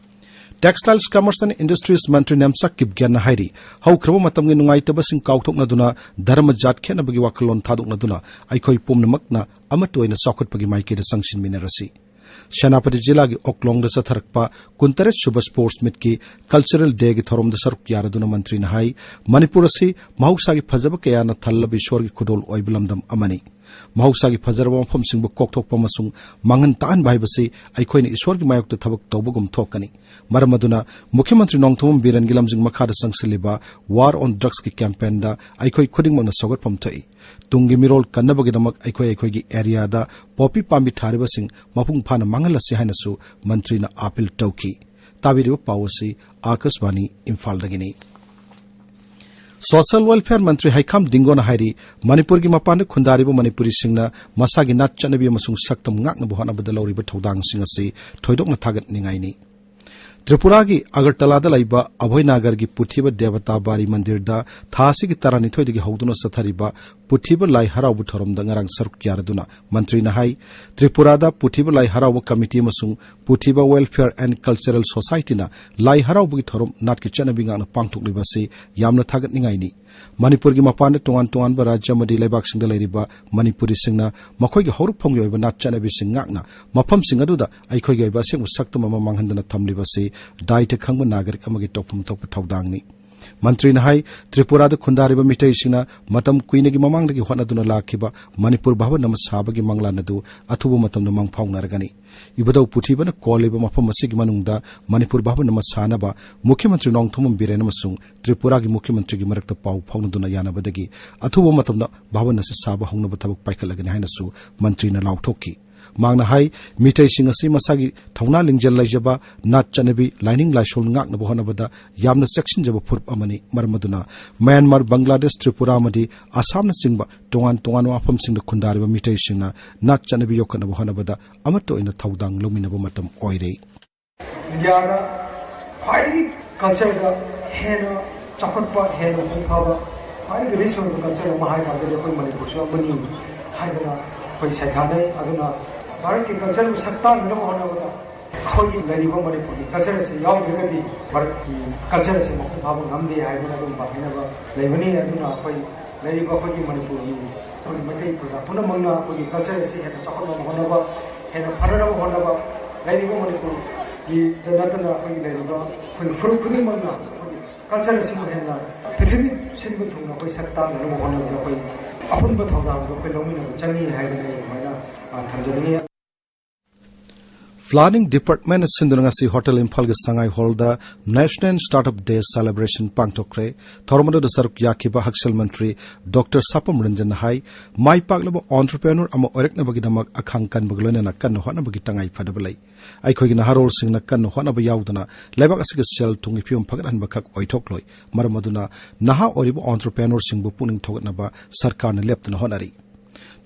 Textiles, Commerce and Industries ꯃꯟꯇ꯭ꯔꯤ ꯅꯦꯝꯆꯥ ꯀꯤꯞꯒꯦꯟꯅ ꯍꯥꯏꯔꯤ, ꯍꯧꯈ꯭ꯔꯕ ꯃꯇꯝꯒꯤ ꯅꯨꯡꯉꯥꯏꯇꯕꯁꯤꯡ ꯀꯥꯎꯊꯣꯛꯅꯗꯨꯅ ꯙꯔꯃ ꯖꯥꯠ ꯈꯦꯠꯅꯕꯒꯤ ꯋꯥꯈꯜꯂꯣꯟ ꯊꯥꯗꯣꯛꯅꯗꯨꯅ ꯑꯩꯈꯣꯏ ꯄꯨꯝꯅꯃꯛꯅ ꯑꯃꯠꯇ ꯑꯣꯏꯅ ꯆꯥꯎꯈꯠꯄꯒꯤ ꯃꯥꯏꯀꯩꯗ ꯆꯪꯁꯤꯟꯃꯤꯟꯅꯔꯁꯤ꯫ ꯁꯦꯅꯥꯄꯇꯤ ꯖꯤꯂꯥꯒꯤ ꯑꯣꯛꯂꯣꯡꯗ ꯆꯠꯊꯔꯛꯄ ꯀꯨꯟꯇꯔꯦꯠ ꯁꯨꯕ ꯁ꯭ꯄꯣꯔꯠꯁ ꯃꯤꯠꯀꯤ ꯀꯜꯆꯔꯦꯜ ꯗꯦꯒꯤ ꯊꯧꯔꯝꯗ ꯁꯔꯨꯛ ꯌꯥꯔꯗꯨꯅ ꯃꯟꯇ꯭ꯔꯤꯅ ꯍꯥꯏ, ꯃꯅꯤꯄꯨꯔ ꯑꯁꯤ ꯃꯍꯧꯁꯥꯒꯤ ꯐꯖꯕ ꯀꯌꯥꯅ ꯊꯜꯂꯕ ꯏꯁꯣꯔꯒꯤ ꯈꯨꯗꯣꯜ ꯑꯣꯏꯕ ꯂꯝꯗꯝ ꯑꯃꯅꯤ꯫ ꯃꯍꯧꯁꯥꯒꯤ ꯐꯖꯔꯕ ꯃꯐꯝꯁꯤꯡꯕꯨ ꯀꯣꯛꯊꯣꯛꯄ ꯑꯃꯁꯨꯡ ꯃꯥꯡꯍꯟ ꯇꯥꯛꯍꯟꯕ ꯍꯥꯏꯕꯁꯤ ꯑꯩꯈꯣꯏꯅ ꯏꯁꯣꯔꯒꯤ ꯃꯥꯌꯣꯛꯇ ꯊꯕꯛ ꯇꯧꯕꯒꯨꯝ ꯊꯣꯛꯀꯅꯤ꯫ ꯃꯔꯝ ꯑꯗꯨꯅ ꯃꯨꯈ꯭ꯌ ꯃꯟꯇ꯭ꯔꯤ ꯅꯣꯡꯊꯣꯝꯕꯝ ꯕꯤꯔꯦꯟꯒꯤ ꯂꯝꯖꯤꯡ ꯃꯈꯥꯗ ꯆꯪꯁꯤꯜꯂꯤꯕ ꯋꯥꯔ ꯑꯣꯟ ꯗ꯭ꯔꯒꯁꯀꯤ ꯀꯦꯝꯄꯦꯟꯗ ꯑꯩꯈꯣꯏ ꯈꯨꯗꯤꯡꯃꯛꯅ ꯁꯧꯒꯠꯐꯝ ꯊꯣꯛꯏ꯫ ꯇꯨꯡꯒꯤ ꯃꯤꯔꯣꯜ ꯀꯟꯅꯕꯒꯤꯗꯃꯛ ꯑꯩꯈꯣꯏ ꯑꯩꯈꯣꯏꯒꯤ ꯑꯦꯔꯤꯌꯥꯗ ꯄꯣꯄꯤ ꯄꯥꯝꯕꯤ ꯊꯥꯔꯤꯕꯁꯤꯡ ꯃꯄꯨꯡ ꯐꯥꯅ ꯃꯥꯡꯍꯜꯂꯁꯤ ꯍꯥꯏꯅꯁꯨ ꯃꯟꯇ꯭ꯔꯤꯅ ꯑꯥꯄꯤꯜ ꯇꯧꯈꯤ꯫ ꯇꯥꯕꯤꯔꯤꯕ ꯄꯥꯎ ꯑꯁꯤ ꯑꯥꯀꯥꯁꯕꯥꯅꯤ ꯏꯝꯐꯥꯜꯗꯒꯤꯅꯤ꯫ ꯁꯣꯁꯤꯌꯦꯜ ꯋꯦꯜꯐꯤꯌꯔ ꯃꯟꯇ꯭ꯔꯤ ꯍꯩꯈꯥꯝ ꯗꯤꯡꯒꯣꯅ ꯍꯥꯏꯔꯤ, ꯃꯅꯤꯄꯨꯔꯒꯤ ꯃꯄꯥꯟꯗ ꯈꯨꯟꯗꯥꯔꯤꯕ ꯃꯅꯤꯄꯨꯔꯤꯁꯤꯡꯅ ꯃꯁꯥꯒꯤ ꯅꯥꯠ ꯆꯠꯅꯕꯤ ꯑꯃꯁꯨꯡ ꯁꯛꯇꯝ ꯉꯥꯛꯅꯕ ꯍꯣꯠꯅꯕꯗ ꯂꯧꯔꯤꯕ ꯊꯧꯗꯥꯡꯁꯤꯡ ꯑꯁꯤ ꯊꯣꯏꯗꯣꯛꯅ ꯊꯥꯒꯠꯅꯤꯡꯉꯥꯏꯅꯤ꯫ ꯇ꯭ꯔꯤꯄꯨꯔꯥꯒꯤ ꯑꯒꯔꯇꯂꯥꯗ ꯂꯩꯕ ꯑꯚꯣꯏꯅꯥꯒꯔꯒꯤ ꯄꯨꯊꯤꯕ ꯗꯦꯕꯇꯥ ꯕꯥꯔꯤ ꯃꯟꯗꯤꯔꯗ ꯊꯥ ꯑꯁꯤꯒꯤ ꯇꯔꯥꯅꯤꯊꯣꯏꯗꯒꯤ ꯍꯧꯗꯨꯅ ꯆꯠꯊꯔꯤꯕ ꯄꯨꯊꯤꯕ ꯂꯥꯏ ꯍꯔꯥꯎꯕ ꯊꯧꯔꯝꯗ ꯉꯔꯥꯡ ꯁꯔꯨꯛ ꯌꯥꯔꯗꯨꯅ ꯃꯟꯇ꯭ꯔꯤꯅ ꯍꯥꯏ, ꯇ꯭ꯔꯤꯄꯨꯔꯥꯗ ꯄꯨꯊꯤꯕ ꯂꯥꯏ ꯍꯔꯥꯎꯕ ꯀꯃꯤꯇꯤ ꯑꯃꯁꯨꯡ ꯄꯨꯊꯤꯕ ꯋꯦꯜꯐꯤꯌꯔ ꯑꯦꯟ ꯀꯜꯆꯔꯦꯜ ꯁꯣꯁꯥꯏꯇꯤꯅ ꯂꯥꯏ ꯍꯔꯥꯎꯕꯒꯤ ꯊꯧꯔꯝ ꯅꯥꯠꯀꯤ ꯆꯠꯅꯕꯤ ꯉꯥꯛꯅ ꯄꯥꯡꯊꯣꯛꯂꯤꯕ ꯑꯁꯤ ꯌꯥꯝꯅ ꯊꯥꯒꯠꯅꯤꯡꯉꯥꯏꯅꯤ꯫ ꯃꯅꯤꯄꯨꯔꯒꯤ ꯃꯄꯥꯟꯗ ꯇꯣꯉꯥꯟ ꯇꯣꯉꯥꯟꯕ ꯔꯥꯖ꯭ꯌ ꯑꯃꯗꯤ ꯂꯩꯕꯥꯛꯁꯤꯡꯗ ꯂꯩꯔꯤꯕ ꯃꯅꯤꯄꯨꯔꯤꯁꯤꯡꯅ ꯃꯈꯣꯏꯒꯤ ꯍꯧꯔꯛꯐꯝꯒꯤ ꯑꯣꯏꯕ ꯅꯥꯠ ꯆꯠꯅꯕꯤꯁꯤꯡ ꯉꯥꯛꯅ ꯃꯐꯝꯁꯤꯡ ꯑꯗꯨꯗ ꯑꯩꯈꯣꯏꯒꯤ ꯑꯣꯏꯕ ꯑꯁꯦꯡꯕ ꯁꯛꯇꯝ ꯑꯃ ꯃꯥꯡꯍꯟꯗꯅ ꯊꯝꯂꯤꯕꯁꯤ ꯗꯥꯏꯇ ꯈꯪꯕ ꯅꯥꯒꯔꯤꯛ ꯑꯃꯒꯤ ꯇꯧꯐꯝ ꯊꯣꯛꯄ ꯊꯧꯗꯥꯡꯅꯤ꯫ ꯃꯟꯇ꯭ꯔꯤꯅ ꯍꯥꯏ, ꯇ꯭ꯔꯤꯄꯨꯔꯥꯗ ꯈꯨꯟꯗꯥꯔꯤꯕ ꯃꯤꯇꯩꯁꯤꯡꯅ ꯃꯇꯝ ꯀꯨꯏꯅꯒꯤ ꯃꯃꯥꯡꯗꯒꯤ ꯍꯣꯠꯅꯗꯨꯅ ꯂꯥꯛꯈꯤꯕ ꯃꯅꯤꯄꯨꯔ ꯚꯕꯟ ꯑꯃ ꯁꯥꯕꯒꯤ ꯃꯪꯂꯥꯟ ꯑꯗꯨ ꯑꯊꯨꯕ ꯃꯇꯝꯗ ꯃꯪ ꯐꯥꯎꯅꯔꯒꯅꯤ꯫ ꯏꯕꯨꯙꯧ ꯄꯨꯊꯤꯕꯅ ꯀꯣꯜꯂꯤꯕ ꯃꯐꯝ ꯑꯁꯤꯒꯤ ꯃꯅꯨꯡꯗ ꯃꯅꯤꯄꯨꯔ ꯚꯕꯟ ꯑꯃ ꯁꯥꯅꯕ ꯃꯨꯈ꯭ꯌ ꯃꯟꯇ꯭ꯔꯤ ꯅꯣꯡꯊꯣꯝꯕꯝ ꯕꯤꯔꯦꯟ ꯑꯃꯁꯨꯡ ꯇ꯭ꯔꯤꯄꯨꯔꯥꯒꯤ ꯃꯨꯈ꯭ꯌ ꯃꯟꯇ꯭ꯔꯤꯒꯤ ꯃꯔꯛꯇ ꯄꯥꯎ ꯐꯥꯎꯅꯗꯨꯅ ꯌꯥꯅꯕꯗꯒꯤ ꯑꯊꯨꯕ ꯃꯇꯝꯗ ꯚꯕꯟ ꯑꯁꯤ ꯁꯥꯕ ꯍꯧꯅꯕ ꯊꯕꯛ ꯄꯥꯏꯈꯠꯂꯒꯅꯤ ꯍꯥꯏꯅꯁꯨ ꯃꯟꯇ꯭ꯔꯤꯅ ꯂꯥꯎꯊꯣꯛꯈꯤ꯫ ꯃꯍꯥꯛꯅ ꯍꯥꯏ, ꯃꯤꯇꯩꯁꯤꯡ ꯑꯁꯤ ꯃꯁꯥꯒꯤ ꯊꯧꯅꯥ ꯂꯤꯡꯖꯦꯜ ꯂꯩꯖꯕ, ꯅꯥꯠ ꯆꯠꯅꯕꯤ, ꯂꯥꯏꯅꯤꯡ ꯂꯥꯏꯁꯣꯜ ꯉꯥꯛꯅꯕ ꯍꯣꯠꯅꯕꯗ ꯌꯥꯝꯅ ꯆꯦꯛꯁꯤꯟꯖꯕ ꯐꯨꯔꯨꯞ ꯑꯃꯅꯤ꯫ ꯃꯔꯝ ꯑꯗꯨꯅ ꯃ꯭ꯌꯥꯟꯃꯥꯔ, ꯕꯪꯒ꯭ꯂꯥꯗꯦꯁ, ꯇ꯭ꯔꯤꯄꯨꯔꯥ ꯑꯃꯗꯤ ꯑꯁꯥꯝꯅꯆꯤꯡꯕ ꯇꯣꯉꯥꯟ ꯇꯣꯉꯥꯟꯕ ꯃꯐꯝꯁꯤꯡꯗ ꯈꯨꯟꯗꯥꯔꯤꯕ ꯃꯤꯇꯩꯁꯤꯡꯅ ꯅꯥꯠ ꯆꯠꯅꯕꯤ ꯌꯣꯛꯈꯠꯅꯕ ꯍꯣꯠꯅꯕꯗ ꯑꯃꯠꯇ ꯑꯣꯏꯅ ꯊꯧꯗꯥꯡ ꯂꯧꯃꯤꯟꯅꯕ ꯃꯇꯝ ꯑꯣꯏꯔꯦ꯫ ꯏꯟꯗꯤꯌꯥꯗ ꯈ꯭ꯋꯥꯏꯗꯒꯤ ꯀꯜꯆꯔꯗ ꯍꯦꯟꯅ ꯆꯥꯎꯈꯠꯄ, ꯍꯦꯟꯅ ꯃꯄꯨꯡ ꯐꯥꯕ, ꯈ꯭ꯋꯥꯏꯗꯒꯤ ꯔꯤꯆ ꯑꯣꯏꯕ ꯀꯜꯆꯔ ꯑꯃ ꯍꯥꯏ ꯇꯥꯔꯒꯗꯤ ꯑꯩꯈꯣꯏ ꯃꯅꯤꯄꯨꯔꯁꯨ ꯑꯃꯅꯤ ꯍꯥꯏꯗꯅ ꯑꯩꯈꯣꯏ ꯁꯩꯊꯥꯅꯩ꯫ ꯑꯗꯨꯅ ꯚꯥꯔꯠꯀꯤ ꯀꯜꯆꯔꯕꯨ ꯁꯛ ꯇꯥꯛꯅꯅꯕ ꯍꯣꯠꯅꯕꯗ ꯑꯩꯈꯣꯏꯒꯤ ꯂꯩꯔꯤꯕ ꯃꯅꯤꯄꯨꯔꯒꯤ ꯀꯜꯆꯔ ꯑꯁꯤ ꯌꯥꯎꯗ꯭ꯔꯒꯗꯤ ꯚꯥꯔꯠꯀꯤ ꯀꯜꯆꯔ ꯑꯁꯤ ꯃꯄꯨꯡ ꯐꯥꯕ ꯉꯝꯗꯦ ꯍꯥꯏꯗꯅ ꯑꯗꯨꯒꯨꯝꯕ ꯍꯥꯏꯅꯕ ꯂꯩꯕꯅꯤ꯫ ꯑꯗꯨꯅ ꯑꯩꯈꯣꯏ ꯂꯩꯔꯤꯕ ꯑꯩꯈꯣꯏꯒꯤ ꯃꯅꯤꯄꯨꯔꯒꯤ ꯑꯩꯈꯣꯏꯒꯤ ꯃꯩꯇꯩ ꯄ꯭ꯔꯖꯥ ꯄꯨꯝꯅꯃꯛꯅ ꯑꯩꯈꯣꯏꯒꯤ ꯀꯜꯆꯔ ꯑꯁꯤ ꯍꯦꯟꯅ ꯆꯥꯎꯈꯠꯅꯕ ꯍꯣꯠꯅꯕ, ꯍꯦꯟꯅ ꯐꯅꯅꯕ ꯍꯣꯠꯅꯕ, ꯂꯩꯔꯤꯕ ꯃꯅꯤꯄꯨꯔꯒꯤꯗ ꯅꯠꯇꯅ ꯑꯩꯈꯣꯏꯒꯤ ꯂꯩꯔꯤꯕ ꯑꯩꯈꯣꯏꯒꯤ ꯐꯨꯔꯨꯞ ꯈꯨꯗꯤꯡꯃꯛꯅ ꯑꯩꯈꯣꯏꯒꯤ ꯀꯜꯆꯔ ꯑꯁꯤꯕꯨ ꯍꯦꯟꯅ ꯄ꯭ꯔꯤꯊꯤꯕꯤ ꯁꯤꯟꯕ ꯊꯨꯡꯅ ꯑꯩꯈꯣꯏ ꯁꯛ ꯇꯥꯛꯅꯅꯕ ꯍꯣꯠꯅꯕꯗ ꯑꯩꯈꯣꯏ ꯑꯄꯨꯟꯕ ꯊꯧꯗꯥꯡꯗꯣ ꯑꯩꯈꯣꯏ ꯂꯧꯃꯤꯟꯅꯕ ꯆꯪꯏ ꯍꯥꯏꯗꯅ ꯑꯩ ꯑꯗꯨꯃꯥꯏꯅ, ꯑ, ꯊꯝꯖꯅꯤꯡꯉꯤ꯫ ꯄ꯭ꯂꯥꯅꯤꯡ ꯗꯤꯄꯥꯔꯠꯃꯦꯟꯅ ꯁꯤꯟꯗꯨꯅ ꯉꯁꯤ ꯍꯣꯇꯦꯜ ꯏꯝꯐꯥꯜꯒꯤ ꯁꯉꯥꯏ ꯍꯣꯜꯗ ꯅꯦꯁꯅꯦꯜ ꯁ꯭ꯇꯥꯔꯠꯑꯞ ꯗꯦ ꯁꯦꯂꯦꯕ꯭ꯔꯦꯁꯟ ꯄꯥꯡꯊꯣꯛꯈ꯭ꯔꯦ꯫ ꯊꯧꯔꯝ ꯑꯗꯨꯗ ꯁꯔꯨꯛ ꯌꯥꯈꯤꯕ ꯍꯛꯁꯦꯜ ꯃꯟꯇ꯭ꯔꯤ ꯗꯣꯛꯇꯔ ꯁꯥꯄꯝ ꯔꯟꯖꯟꯅ ꯍꯥꯏ, ꯃꯥꯏ ꯄꯥꯛꯂꯕ ꯑꯣꯟꯇꯔꯄ꯭ꯔꯦꯅꯔ ꯑꯃ ꯑꯣꯏꯔꯛꯅꯕꯒꯤꯗꯃꯛ ꯑꯈꯥꯡ ꯀꯟꯕꯒ ꯂꯣꯏꯅꯅ ꯀꯟꯅ ꯍꯣꯠꯅꯕꯒꯤ ꯇꯉꯥꯏ ꯐꯗꯕ ꯂꯩ꯫ ꯑꯩꯈꯣꯏꯒꯤ ꯅꯍꯥꯔꯣꯜꯁꯤꯡꯅ ꯀꯟꯅ ꯍꯣꯠꯅꯕ ꯌꯥꯎꯗꯅ ꯂꯩꯕꯥꯛ ꯑꯁꯤꯒꯤ ꯁꯦꯜ ꯊꯨꯝꯒꯤ ꯐꯤꯕꯝ ꯐꯒꯠꯍꯟꯕꯈꯛ ꯑꯣꯏꯊꯣꯛꯂꯣꯏ꯫ ꯃꯔꯝ ꯑꯗꯨꯅ ꯅꯍꯥ ꯑꯣꯏꯔꯤꯕ ꯑꯣꯟꯇꯔꯄ꯭ꯔꯦꯅꯔꯁꯤꯡꯕꯨ ꯄꯨꯛꯅꯤꯡ ꯊꯧꯒꯠꯅꯕ ꯁꯔꯀꯥꯔꯅ ꯂꯦꯞꯇꯅ ꯍꯣꯠꯅꯔꯤ꯫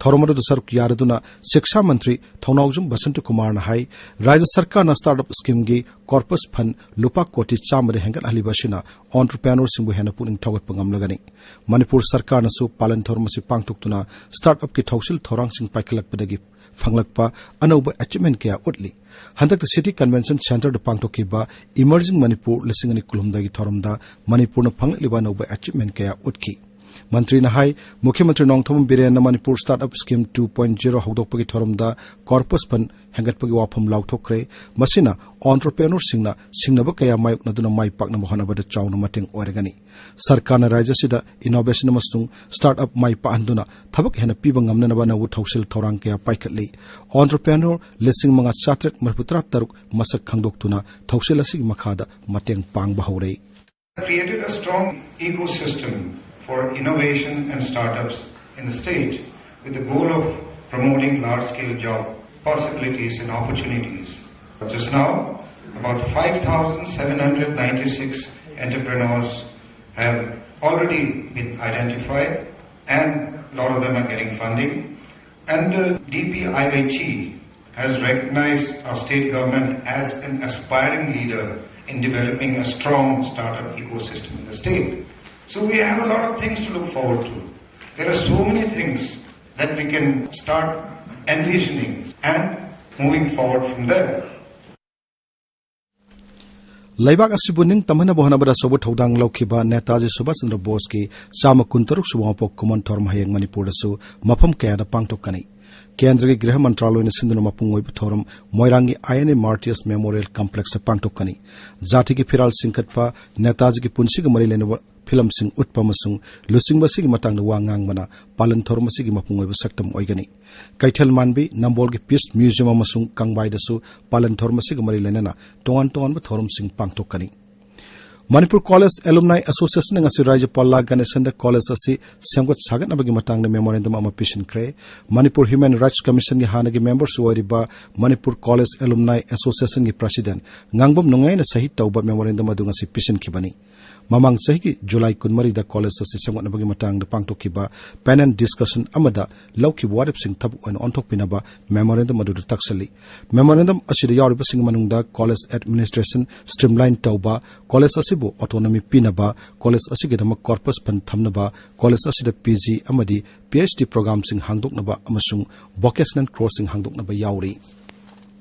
ꯊꯧꯔꯝ ꯑꯗꯨꯗ ꯁꯔꯨꯛ ꯌꯥꯔꯗꯨꯅ ꯁꯤꯛꯁꯥ ꯃꯟꯇ꯭ꯔꯤ ꯊꯧꯅꯥꯎꯖꯝ ꯕꯁꯟꯇ ꯀꯨꯃꯥꯔꯅ ꯍꯥꯏ, ꯔꯥꯖ꯭ꯌ ꯁꯔꯀꯥꯔꯅ ꯁ꯭ꯇꯥꯔꯠ ꯑꯞ ꯁ꯭ꯀꯤꯝꯒꯤ ꯀꯣꯔꯄꯁ ꯐꯟ ꯂꯨꯄꯥ ꯀꯣꯇꯤ ꯆꯥꯝꯃꯗ ꯍꯦꯟꯒꯠꯍꯜꯂꯤꯕ ꯑꯁꯤꯅ ꯑꯣꯟꯇꯔꯄ꯭ꯔꯦꯅꯔꯁꯤꯡꯕꯨ ꯍꯦꯟꯅ ꯄꯨꯛꯅꯤꯡ ꯊꯧꯒꯠꯄ ꯉꯝꯂꯒꯅꯤ꯫ ꯃꯅꯤꯄꯨꯔ ꯁꯔꯀꯥꯔꯅꯁꯨ ꯄꯥꯂꯟ ꯊꯧꯔꯝ ꯑꯁꯤ ꯄꯥꯡꯊꯣꯛꯇꯨꯅ ꯁ꯭ꯇꯥꯔꯠ ꯑꯞꯀꯤ ꯊꯧꯁꯤꯜ ꯊꯧꯔꯥꯡꯁꯤꯡ ꯄꯥꯏꯈꯠꯂꯛꯄꯗꯒꯤ ꯐꯪꯂꯛꯄ ꯑꯅꯧꯕ ꯑꯦꯆꯤꯞꯃꯦꯟ ꯀꯌꯥ ꯎꯠꯂꯤ꯫ ꯍꯟꯗꯛꯇ ꯁꯤꯇꯤ ꯀꯟꯚꯦꯟꯁꯟ ꯁꯦꯟꯇꯔꯗ ꯄꯥꯡꯊꯣꯛꯈꯤꯕ ꯏꯃꯔꯖꯤꯡ ꯃꯅꯤꯄꯨꯔ ꯂꯤꯁꯤꯡ ꯑꯅꯤ ꯀꯨꯟꯍꯨꯝꯗꯣꯏꯒꯤ ꯊꯧꯔꯝꯗ ꯃꯅꯤꯄꯨꯔꯅ ꯐꯪꯂꯛꯂꯤꯕ ꯑꯅꯧꯕ ꯑꯦꯆꯤꯞꯃꯦꯟ ꯀꯌꯥ ꯎꯠꯈꯤ꯫ ꯃꯟꯇ꯭ꯔꯤꯅ ꯍꯥꯏ, ꯃꯨꯈ꯭ꯌ ꯃꯟꯇ꯭ꯔꯤ ꯅꯣꯡꯊꯣꯝꯕꯝ ꯕꯤꯔꯦꯟꯅ Manipur start up scheme two point zero ꯍꯧꯗꯣꯛꯄꯒꯤ ꯊꯧꯔꯝꯗ ꯀꯣꯔꯄꯁ ꯐꯟ ꯍꯦꯟꯒꯠꯄꯒꯤ ꯋꯥꯐꯝ ꯂꯥꯎꯊꯣꯛꯈ꯭ꯔꯦ꯫ ꯃꯁꯤꯅ ꯑꯣꯟꯇꯔꯄ꯭ꯔꯦꯅꯔꯁꯤꯡꯅ ꯁꯤꯡꯅꯕ ꯀꯌꯥ ꯃꯥꯌꯣꯛꯅꯗꯨꯅ ꯃꯥꯏ ꯄꯥꯛꯅꯕ ꯍꯣꯠꯅꯕꯗ ꯆꯥꯎꯅ ꯃꯇꯦꯡ ꯑꯣꯏꯔꯒꯅꯤ꯫ ꯁꯔꯀꯥꯔꯅ ꯔꯥꯖ꯭ꯌ ꯑꯁꯤꯗ ꯏꯅꯣꯚꯦꯁꯟ ꯑꯃꯁꯨꯡ ꯁ꯭ꯇꯥꯔꯠ ꯑꯞ ꯃꯥꯏ ꯄꯥꯛꯍꯟꯗꯨꯅ ꯊꯕꯛ ꯍꯦꯟꯅ ꯄꯤꯕ ꯉꯝꯅꯅꯕ ꯑꯅꯧꯕ ꯊꯧꯁꯤꯜ ꯊꯧꯔꯥꯡ ꯀꯌꯥ ꯄꯥꯏꯈꯠꯂꯤ꯫ ꯑꯣꯟꯇꯔꯄ꯭ꯔꯦꯅꯔ ꯂꯤꯁꯤꯡ ꯃꯉꯥ ꯆꯥꯇ꯭ꯔꯦꯠ ꯃꯔꯤꯐꯨ ꯇꯔꯥ ꯇꯔꯨꯛ ꯃꯁꯛ ꯈꯪꯗꯣꯛꯇꯨꯅ ꯊꯧꯁꯤꯜ ꯑꯁꯤꯒꯤ ꯃꯈꯥꯗ ꯃꯇꯦꯡ ꯄꯥꯡꯕ ꯍꯧꯔꯦ꯫ Created a strong ecosystem for innovation and startups in the state with the goal of promoting large-scale job possibilities and opportunities. Just now, about five thousand seven hundred ninety-six entrepreneurs have already been identified, and a lot of them are getting funding. And the D P I I T has recognized our state government as an aspiring leader in developing a strong startup ecosystem in the state. So we have a lot of things to look forward to. There are so many things that we can start envisioning and moving forward from there. ꯂꯩꯕꯥꯛ ꯑꯁꯤꯕꯨ ꯅꯤꯡꯇꯝꯍꯟꯅꯕ ꯍꯣꯠꯅꯕꯗ ꯑꯆꯧꯕ ꯊꯧꯗꯥꯡ ꯂꯧꯈꯤꯕ ꯅꯦꯇꯥꯖꯤ ꯁꯨꯚꯥꯁ ꯆꯟꯗ꯭ꯔ ꯕꯣꯁꯀꯤ ꯆꯥꯝꯃ ꯀꯨꯟꯇꯔꯨꯛ ꯁꯨꯕ ꯃꯄꯣꯛ ꯀꯨꯝꯑꯣꯟ ꯊꯧꯔꯝ ꯍꯌꯦꯡ ꯃꯅꯤꯄꯨꯔꯗꯁꯨ ꯃꯐꯝ ꯀꯌꯥꯗ ꯄꯥꯡꯊꯣꯛꯀꯅꯤ꯫ ꯀꯦꯟꯗ꯭ꯔꯒꯤ ꯒ꯭ꯔꯤꯍ ꯃꯟꯇ꯭ꯔꯥꯂꯣꯏꯅ ꯁꯤꯟꯗꯨꯅ ꯃꯄꯨꯡ ꯑꯣꯏꯕ ꯊꯧꯔꯝ ꯃꯣꯏꯔꯥꯡꯒꯤ I N A Martyrs Memorial Complexꯇ ꯄꯥꯡꯊꯣꯛꯀꯅꯤ꯫ ꯖꯥꯇꯤꯒꯤ ꯐꯤꯔꯥꯜ ꯆꯤꯡꯈꯠꯄ, ꯅꯦꯇꯥꯖꯤꯒꯤ ꯄꯨꯟꯁꯤꯒ ꯃꯔꯤ ꯂꯩꯅꯕ ꯐꯤꯂꯝꯁꯤꯡ ꯎꯠꯄ ꯑꯃꯁꯨꯡ ꯂꯨꯆꯤꯡꯕ ꯑꯁꯤꯒꯤ ꯃꯇꯥꯡꯗ ꯋꯥ ꯉꯥꯡꯕꯅ ꯄꯥꯂꯟ ꯊꯧꯔꯝ ꯑꯁꯤꯒꯤ ꯃꯄꯨꯡ ꯑꯣꯏꯕ ꯁꯛꯇꯝ ꯑꯣꯏꯒꯅꯤ꯫ ꯀꯩꯊꯦꯜ ꯃꯥꯟꯕꯤ, ꯅꯝꯕꯣꯜꯒꯤ ꯄꯤꯁ ꯃ꯭ꯌꯨꯖꯤꯌꯝ ꯑꯃꯁꯨꯡ ꯀꯪꯕꯥꯏꯗꯁꯨ ꯄꯥꯂꯟ ꯊꯧꯔꯝ ꯑꯁꯤꯒ ꯃꯔꯤ ꯂꯩꯅꯅ ꯇꯣꯉꯥꯟ ꯇꯣꯉꯥꯟꯕ ꯊꯧꯔꯝꯁꯤꯡ ꯄꯥꯡꯊꯣꯛꯀꯅꯤ꯫ ꯃꯅꯤꯄꯨꯔ ꯀꯣꯂꯦꯖ ꯑꯦꯂꯨꯝꯅꯥꯏ ꯑꯦꯁꯣꯁꯤꯌꯦꯁꯟꯅ ꯉꯁꯤ ꯔꯥꯖ꯭ꯌꯄꯥꯜ ꯂꯥ ꯒꯅꯦꯁꯟꯗ ꯀꯣꯂꯦꯖ ꯑꯁꯤ ꯁꯦꯝꯒꯠ ꯁꯥꯒꯠꯅꯕꯒꯤ ꯃꯇꯥꯡꯗ ꯃꯦꯃꯣꯔꯦꯟꯗꯝ ꯑꯃ ꯄꯤꯁꯤꯟꯈ꯭ꯔꯦ꯫ ꯃꯅꯤꯄꯨꯔ ꯍ꯭ꯌꯨꯃꯦꯟ ꯔꯥꯏꯠꯁ ꯀꯃꯤꯁꯟꯒꯤ ꯍꯥꯟꯅꯒꯤ ꯃꯦꯝꯕꯔꯁꯨ ꯑꯣꯏꯔꯤꯕ ꯃꯅꯤꯄꯨꯔ ꯀꯣꯂꯦꯖ ꯑꯦꯂꯨꯝꯅꯥꯏ ꯑꯦꯁꯣꯁꯤꯌꯦꯁꯟꯒꯤ ꯄ꯭ꯔꯁꯤꯗꯦꯟ ꯉꯥꯡꯕꯝ ꯅꯨꯡꯉꯥꯏꯅ ꯁꯍꯤ ꯇꯧꯕ ꯃꯦꯃꯣꯔꯦꯟꯗꯝ ꯑꯗꯨ ꯉꯁꯤ ꯄꯤꯁꯤꯟꯈꯤꯕꯅꯤ꯫ ꯃꯃꯥꯡ ꯆꯍꯤꯒꯤ ꯖꯨꯂꯥꯏ ꯀꯨꯟꯃꯔꯤꯗ ꯀꯣꯂꯦꯖ ꯑꯁꯤ ꯁꯦꯝꯒꯠꯅꯕꯒꯤ ꯃꯇꯥꯡꯗ ꯄꯥꯡꯊꯣꯛꯈꯤꯕ ꯄꯦꯅꯦꯜ ꯗꯤꯁꯀꯁꯟ ꯑꯃꯗ ꯂꯧꯈꯤꯕ ꯋꯥꯔꯦꯞꯁꯤꯡ ꯊꯕꯛ ꯑꯣꯏꯅ ꯑꯣꯟꯊꯣꯛꯄꯤꯅꯕ ꯃꯦꯃꯣꯔꯦꯟꯗꯝ ꯑꯗꯨꯗ ꯇꯛꯁꯜꯂꯤ꯫ ꯃꯦꯃꯣꯔꯦꯟꯗꯝ ꯑꯁꯤꯗ ꯌꯥꯎꯔꯤꯕꯁꯤꯡꯒꯤ ꯃꯅꯨꯡꯗ ꯀꯣꯂꯦꯖ ꯑꯦꯗꯃꯤꯅꯤꯁꯇ꯭ꯔꯦꯁꯟ ꯁ꯭ꯇ꯭ꯔꯤꯝꯂꯥꯏꯟ ꯇꯧꯕ, ꯀꯣꯂꯦꯖ ꯑꯁꯤꯕꯨ ꯑꯣꯇꯣꯅꯣꯃꯤ ꯄꯤꯅꯕ, ꯀꯣꯂꯦꯖ ꯑꯁꯤꯒꯤꯗꯃꯛ ꯀꯣꯔꯄꯁ ꯐꯟ ꯊꯝꯅꯕ, ꯀꯣꯂꯦꯖ ꯑꯁꯤꯗ ꯄꯤ ꯖꯤ ꯑꯃꯗꯤ ꯄꯤ ꯑꯩꯆ ꯗꯤ ꯄ꯭ꯔꯣꯒ꯭ꯔꯥꯝꯁꯤꯡ ꯍꯥꯡꯗꯣꯛꯅꯕ ꯑꯃꯁꯨꯡ ꯚꯣꯀꯦꯁꯅꯦꯜ ꯀꯣꯔꯁꯁꯤꯡ ꯍꯥꯡꯗꯣꯛꯅꯕ ꯌꯥꯎꯔꯤ꯫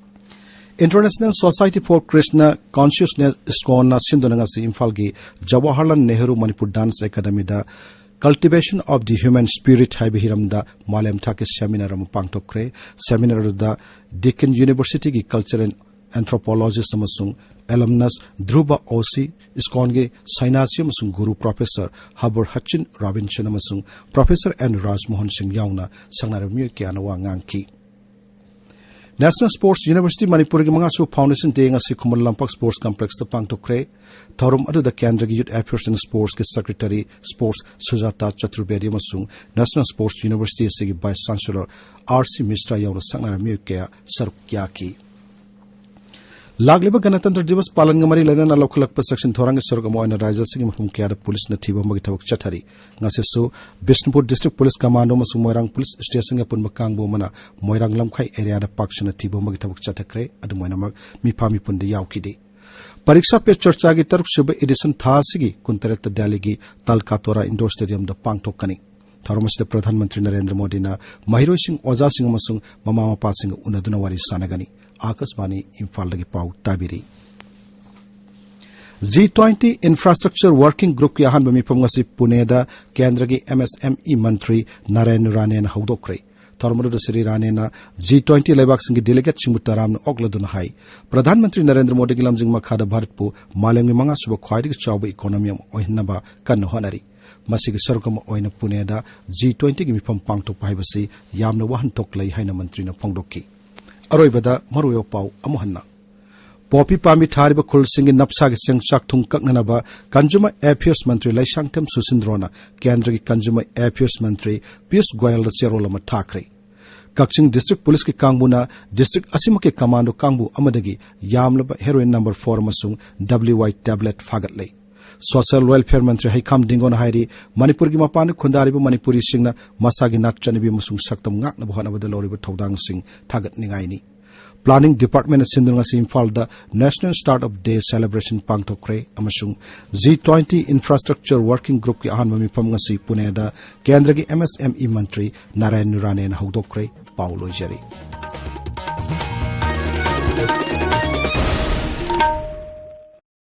International Society for Krishna Consciousness, ꯏꯁꯀꯣꯟꯅ ꯁꯤꯟꯗꯨꯅ ꯉꯁꯤ ꯏꯝꯐꯥꯜꯒꯤ ꯖꯋꯥꯍꯔꯂꯥꯜ ꯅꯦꯍꯔꯨ ꯃꯅꯤꯄꯨꯔ ꯗꯥꯟꯁ ꯑꯦꯀꯥꯗꯃꯤꯗ Cultivation of the Human Spirit ꯍꯥꯏꯕ ꯍꯤꯔꯝꯗ ꯃꯥꯂꯦꯝ ꯊꯥꯛꯀꯤ ꯁꯦꯃꯤꯅꯥꯔ ꯑꯃ ꯄꯥꯡꯊꯣꯛꯈ꯭ꯔꯦ꯫ ꯁꯦꯃꯤꯅꯥꯔ ꯑꯗꯨꯗ ꯗꯤꯀꯤꯟ ꯌꯨꯅꯤꯚꯔꯁꯤꯇꯤꯒꯤ ꯀꯜꯆꯔꯦꯜ ꯑꯦꯟꯊ꯭ꯔꯣꯄꯣꯂꯣꯖꯤꯁ ꯑꯃꯁꯨꯡ ꯑꯦꯂꯝꯅꯁ ꯙ꯭ꯔꯨꯕ ꯑꯣꯁꯤ, ꯏꯁꯀꯣꯟꯒꯤ ꯁꯩꯅꯥꯁꯤ ꯑꯃꯁꯨꯡ ꯒꯨꯔꯨ ꯄ꯭ꯔꯣꯐꯦꯁꯔ ꯍꯕꯔ ꯍꯆꯤꯟ ꯔꯣꯕꯤꯟꯁꯟ ꯑꯃꯁꯨꯡ ꯄ꯭ꯔꯣꯐꯦꯁꯔ ꯑꯦꯟ ꯔꯥꯖꯃꯣꯍꯟ ꯁꯤꯡ ꯌꯥꯎꯅ ꯁꯛꯅꯔꯕ ꯃꯤꯑꯣꯏ ꯀꯌꯥꯅ ꯋꯥ ꯉꯥꯡꯈꯤ꯫ National Sports University ꯃꯅꯤꯄꯨꯔꯒꯤ ꯃꯉꯥꯁꯨꯕ Foundation Day ꯉꯁꯤ ꯈꯨꯃꯟ ꯂꯝꯄꯥꯛ ꯁ꯭ꯄꯣꯔꯠꯁ ꯀꯝꯄ꯭ꯂꯦꯛꯁꯇ ꯄꯥꯡꯊꯣꯛꯈ꯭ꯔꯦ꯫ ꯊꯧꯔꯝ ꯑꯗꯨꯗ ꯀꯦꯟꯗ꯭ꯔꯒꯤ ꯌꯨꯠ ꯑꯦꯐꯤꯌꯔꯁ ꯑꯦꯟ ꯁ꯭ꯄꯣꯔꯠꯁꯀꯤ ꯁꯦꯀ꯭ꯔꯦꯇꯔꯤ ꯁ꯭ꯄꯣꯔꯠꯁ ꯁꯨꯖꯥꯇꯥ ꯆꯇꯨꯔꯕꯦꯗꯤ ꯑꯃꯁꯨꯡ National Sports University ꯑꯁꯤꯒꯤ ꯚꯥꯏꯁ ꯆꯥꯟꯁꯦꯂꯔ ꯑꯥꯔ ꯁꯤ ꯃꯤꯁ꯭ꯔꯥ ꯌꯥꯎꯅ ꯁꯛꯅꯔꯕ ꯃꯤꯑꯣꯏ ꯀꯌꯥ ꯁꯔꯨꯛ ꯌꯥꯈꯤ꯫ ꯂꯥꯛꯂꯤꯕ ꯒꯅꯇꯟꯇ꯭ꯔ ꯗꯤꯕꯁ ꯄꯥꯂꯟꯒ ꯃꯔꯤ ꯂꯩꯅꯅ ꯂꯧꯈꯠꯂꯛꯄ ꯆꯦꯛꯁꯤꯟ ꯊꯧꯔꯥꯡꯒꯤ ꯁꯔꯨꯛ ꯑꯃ ꯑꯣꯏꯅ ꯔꯥꯖ꯭ꯌ ꯑꯁꯤꯒꯤ ꯃꯐꯝ ꯀꯌꯥꯗ ꯄꯨꯂꯤꯁꯅ ꯊꯤꯕ ꯍꯨꯝꯕꯒꯤ ꯊꯕꯛ ꯆꯠꯊꯔꯤ꯫ ꯉꯁꯤꯁꯨ ꯕꯤꯁꯅꯨꯄꯨꯔ ꯗꯤꯁꯇ꯭ꯔꯤꯛ ꯄꯨꯂꯤꯁ ꯀꯃꯥꯟꯗꯣ ꯑꯃꯁꯨꯡ ꯃꯣꯏꯔꯥꯡ ꯄꯨꯂꯤꯁ ꯁ꯭ꯇꯦꯁꯟꯒꯤ ꯑꯄꯨꯟꯕ ꯀꯥꯡꯕꯨ ꯑꯃꯅ ꯃꯣꯏꯔꯥꯡ ꯂꯝꯈꯥꯏ ꯑꯦꯔꯤꯌꯥꯗ ꯄꯥꯛ ꯁꯟꯅ ꯊꯤꯕ ꯍꯨꯝꯕꯒꯤ ꯊꯕꯛ ꯆꯠꯊꯈ꯭ꯔꯦ꯫ ꯑꯗꯨꯝ ꯑꯣꯏꯅꯃꯛ, ꯃꯤꯐꯥ ꯃꯤꯄꯨꯟꯗꯤ ꯌꯥꯎꯈꯤꯗꯦ꯫ ꯄꯔꯤꯛꯁꯥ ꯄꯦ ꯆꯔꯆꯥꯒꯤ ꯇꯔꯨꯛꯁꯨꯕ ꯏꯗꯤꯁꯟ ꯊꯥ ꯑꯁꯤꯒꯤ ꯀꯨꯟꯇꯔꯦꯠꯇ ꯗꯦꯜꯂꯤꯒꯤ ꯇꯥꯜꯀꯥꯇꯣꯔꯥ ꯏꯟꯗꯣꯔ ꯁ꯭ꯇꯦꯗꯤꯌꯝꯗ ꯄꯥꯡꯊꯣꯛꯀꯅꯤ꯫ ꯊꯧꯔꯝ ꯑꯁꯤꯗ ꯄ꯭ꯔꯙꯥꯟ ꯃꯟꯇ꯭ꯔꯤ ꯅꯔꯦꯟꯗ꯭ꯔ ꯃꯣꯗꯤꯅ ꯃꯍꯩꯔꯣꯏꯁꯤꯡ, ꯑꯣꯖꯥꯁꯤꯡ ꯑꯃꯁꯨꯡ ꯃꯃꯥ ꯃꯄꯥꯁꯤꯡꯒ ꯎꯅꯗꯨꯅ ꯋꯥꯔꯤ ꯁꯥꯟꯅꯒꯅꯤ꯫ ꯑꯥꯀꯥꯁꯕꯥꯅꯤ ꯏꯝꯐꯥꯜꯗꯒꯤ ꯄꯥꯎ ꯇꯥꯕꯤꯔꯤ꯫ ꯖꯤ ꯇ꯭ꯋꯦꯟꯇꯤ ꯏꯟꯐ꯭ꯔꯥꯁ꯭ꯇ꯭ꯔꯛꯆꯔ ꯋꯥꯔꯀꯤꯡ ꯒ꯭ꯔꯨꯞꯀꯤ ꯑꯍꯥꯟꯕ ꯃꯤꯐꯝ ꯉꯁꯤ ꯄꯨꯅꯦꯗ ꯀꯦꯟꯗ꯭ꯔꯒꯤ ꯑꯦꯝ ꯑꯦꯁ ꯑꯦꯝ ꯏ ꯃꯟꯇ꯭ꯔꯤ ꯅꯔꯦꯟ ꯔꯥꯅꯦꯅ ꯍꯧꯗꯣꯛꯈ꯭ꯔꯦ꯫ ꯊꯧꯔꯝ ꯑꯗꯨꯗ ꯁ꯭ꯔꯤ ꯔꯥꯅꯦꯅ ꯖꯤ ꯇ꯭ꯋꯦꯟꯇꯤ ꯂꯩꯕꯥꯛꯁꯤꯡꯒꯤ ꯗꯦꯂꯤꯒꯦꯠꯁꯤꯡꯕꯨ ꯇꯔꯥꯝꯅ ꯑꯣꯛꯂꯗꯨꯅ ꯍꯥꯏ, ꯄ꯭ꯔꯙꯥꯟ ꯃꯟꯇ꯭ꯔꯤ ꯅꯔꯦꯟꯗ꯭ꯔ ꯃꯣꯗꯤꯒꯤ ꯂꯝꯖꯤꯡ ꯃꯈꯥꯗ ꯚꯥꯔꯠꯄꯨ ꯃꯥꯂꯦꯝꯒꯤ ꯃꯉꯥꯁꯨꯕ ꯈ꯭ꯋꯥꯏꯗꯒꯤ ꯆꯥꯎꯕ ꯏꯀꯣꯅꯣꯃꯤ ꯑꯃ ꯑꯣꯏꯍꯟꯅꯕ ꯀꯟꯅ ꯍꯣꯠꯅꯔꯤ꯫ ꯃꯁꯤꯒꯤ ꯁꯔꯨꯛ ꯑꯃ ꯑꯣꯏꯅ ꯄꯨꯅꯦꯗ ꯖꯤ ꯇ꯭ꯋꯦꯟꯇꯤꯒꯤ ꯃꯤꯐꯝ ꯄꯥꯡꯊꯣꯛꯄ ꯍꯥꯏꯕꯁꯤ ꯌꯥꯝꯅ ꯋꯥꯍꯟꯊꯣꯛ ꯂꯩ ꯍꯥꯏꯅ ꯃꯟꯇ꯭ꯔꯤꯅ ꯐꯣꯡꯗꯣꯛꯈꯤ꯫ ꯑꯔꯣꯏꯕꯗ ꯃꯔꯨꯑꯣꯏꯕ ꯄꯥꯎ ꯑꯃꯨꯛ ꯍꯟꯅ꯫ ꯄꯣꯄꯤ ꯄꯥꯝꯕꯤ ꯊꯥꯔꯤꯕ ꯈꯨꯜꯁꯤꯡꯒꯤ ꯅꯞꯁꯥꯒꯤ ꯆꯦꯡ ꯆꯥꯛ ꯊꯨꯝ ꯀꯛꯅꯅꯕ Consumer Affairs ꯃꯟꯇ꯭ꯔꯤ ꯂꯩꯁꯥꯡꯊꯦꯝ ꯁꯨꯁꯤꯟꯗ꯭ꯔꯣꯅ ꯀꯦꯟꯗ꯭ꯔꯒꯤ Consumer Affairs ꯃꯟꯇ꯭ꯔꯤ ꯄꯤꯌꯨꯁ ꯒꯣꯌꯜꯗ ꯆꯦꯔꯣꯜ ꯑꯃ ꯊꯥꯈ꯭ꯔꯦ꯫ ꯀꯛꯆꯤꯡ ꯗꯤꯁꯇ꯭ꯔꯤꯛ ꯄꯨꯂꯤꯁꯀꯤ ꯀꯥꯡꯕꯨꯅ ꯗꯤꯁꯇ꯭ꯔꯤꯛ ꯑꯁꯤꯃꯛꯀꯤ ꯀꯃꯥꯟꯗꯣ ꯀꯥꯡꯕꯨ ꯑꯃꯗꯒꯤ ꯌꯥꯝꯂꯕ heroin number four ꯑꯃꯁꯨꯡ W Y tablet ꯐꯥꯒꯠꯂꯦ꯫ Social Welfare ꯃꯟꯇ꯭ꯔꯤ ꯍꯩꯈꯥꯝ ꯗꯤꯡꯒꯣꯅ ꯍꯥꯏꯔꯤ, ꯃꯅꯤꯄꯨꯔꯒꯤ ꯃꯄꯥꯟꯗ ꯈꯨꯟꯗꯥꯔꯤꯕ ꯃꯅꯤꯄꯨꯔꯤꯁꯤꯡꯅ ꯃꯁꯥꯒꯤ ꯅꯥꯠ ꯆꯠꯅꯕꯤ ꯑꯃꯁꯨꯡ ꯁꯛꯇꯝ ꯉꯥꯛꯅꯕ ꯍꯣꯠꯅꯕꯗ ꯂꯧꯔꯤꯕ ꯊꯧꯗꯥꯡꯁꯤꯡ ꯊꯥꯒꯠꯅꯤꯡꯉꯥꯏꯅꯤ꯫ Planning Department ꯁꯤꯟꯗꯨꯅ ꯉꯁꯤ ꯏꯝꯐꯥꯜꯗ National Startup Day celebration ꯄꯥꯡꯊꯣꯛꯈ꯭ꯔꯦ ꯑꯃꯁꯨꯡ G twenty Infrastructure Working Groupꯀꯤ ꯑꯍꯥꯟꯕ ꯃꯤꯐꯝ ꯉꯁꯤ ꯄꯨꯅꯦꯗ ꯀꯦꯟꯗ꯭ꯔꯒꯤ M S M E ꯃꯟꯇ꯭ꯔꯤ ꯅꯥꯔꯥꯌꯟ ꯔꯥꯅꯦꯅ ꯍꯧꯗꯣꯛꯈ꯭ꯔꯦ꯫ ꯄꯥꯎ ꯂꯣꯏꯖꯔꯦ꯫